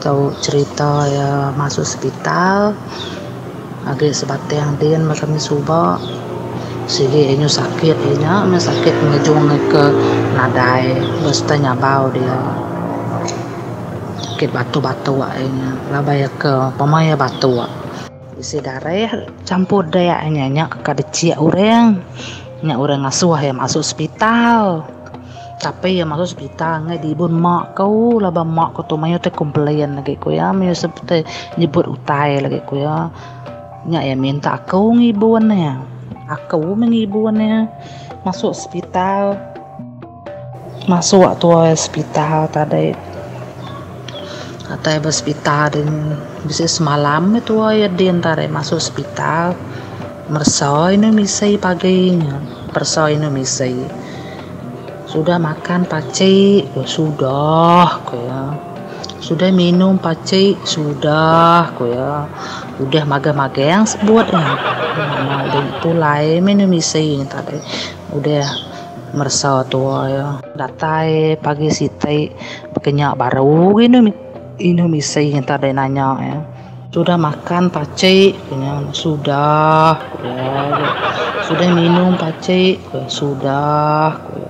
Tu cherita iya masuk sepital agi sebatang din meh kami suba sigi inya sakit inya meh sakit ngejung ke nadai mesti nyabau dia sakit batuk batuk inya laban iya ke pama iya batuk. Bisi darah champur dak inya nya ka dicik orang nya orang ngasuh iya masuk sepital. Tapi iya masuk sepital enggai diibun mak ku laban mak ku tu mayuh tai complain lagi ku iya mayuh tai nyebut utai lagi ku iya. Nya iya minta aku ngibun iya. Aku meh ngibun iya masuk sepital. Masuk tuai sepital tadi. Atai ba sepital din bisi semalam meh tuai iya din tadi masuk sepital. Meresa inu misi pagi nya. Peresa inu misi. Sudah makan pakcik? Sudah ku iya. Sudah minum pakcik? Sudah ku iya. Udah magang-magang sebut iya. Nama udah pulai meh inu misi nya tadi. Udah meresa tua iya. Datai pagi siti bekenya baru inu inu misi nya tadi nanya iya. Sudah makan pakcik ku nya. Sudah ku iya. Sudah minum pakcik ku iya. Sudah ku iya.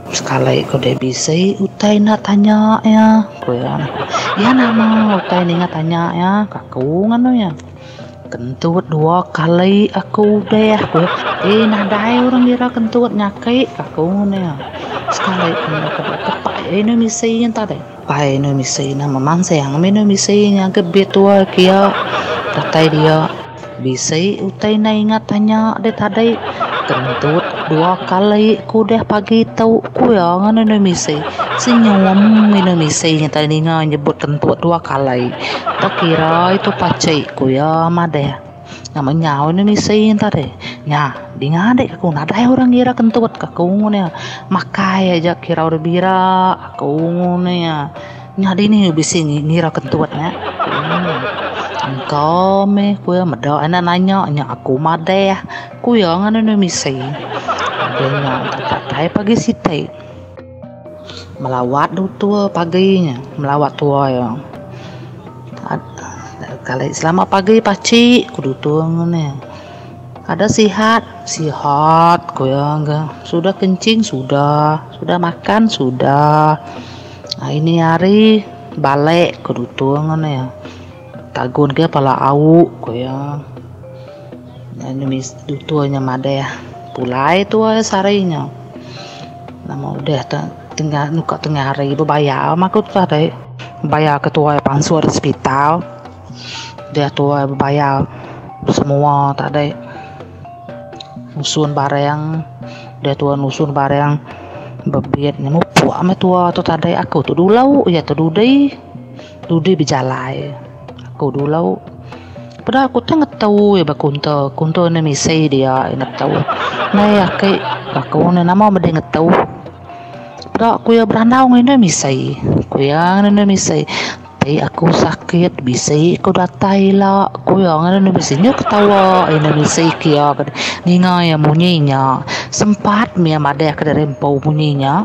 Sekali ku deh bisi utai enda tanya iya ku iya. Iya nama utai ninga tanya iya ka aku nganu iya. Kentut dua kali aku udah ku eh nadai orang ngira kentut nyaki ka aku nya sekali ku pai inu misi nya tadi pai inu misi nya memansang meh inu misi nya ke bit tuai kia datai dia bisi utai enda ingat tanya deh tadi kentut dua kali ku udah pagi tu ku iya ngan inu misi senyum inu misi nya tadi ninga nyebut kentut dua kali. Tak kira itu pacik ku iya madah. Nama nyau inu misi nya tadi. Nya dinga dik aku nadai orang ngira kentut ka aku nya. Makai aja kira orang bira aku nya. Nya dini bisi ngira kentut nya. Engka meh ku iya meda enda nanya nya aku madah ku iya ngan inu misi. Udah nya datai pagi siti. Melawat dutur pagi nya melawat tua iya. Kali selamat pagi pakcik ku dutur ngene. Ada sihat? Sihat ku iya ga. Sudah kencing? Sudah. Sudah makan? Sudah. Ini hari balek ku dutur ngene. Tagun ke pala au ku iya. Dutur nya madah pulai tua sehari nya. Nama udah te tengah nuka tengah hari bebayar mah aku tadi. Bayar ke tuai pansut ari sepital. Udah tuai bebayar semua tadi. Nusun barang udah tuai nusun barang bebit nya mupuk meh tua tu tadi aku tu dulu iya tu dudi. Dudi bejalai aku dulu. Peda aku tu ngetu iya ba kunter. Kunter enda misi dia ngetu. Ndai aki aku ne nama meh deh ngetu. Peda ku iya berandau ngan enda misi. Ku iya ngan enda misi. Ti aku sakit bisi ku datai ila ku iya ngan enda misi. Nyau ketawa enda misi ke iya ninga iya munyi nya. Sempat mih iya madah ke diri empu munyi nya.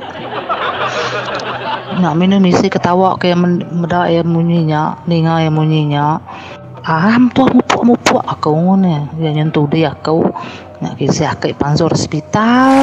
Nya mih misi ketawa ke meda iya munyi nya ninga iya munyi nya. Aram tuah mupuk mupuk aku ne iya nyentu di aku nya kisah ake pansut hospital.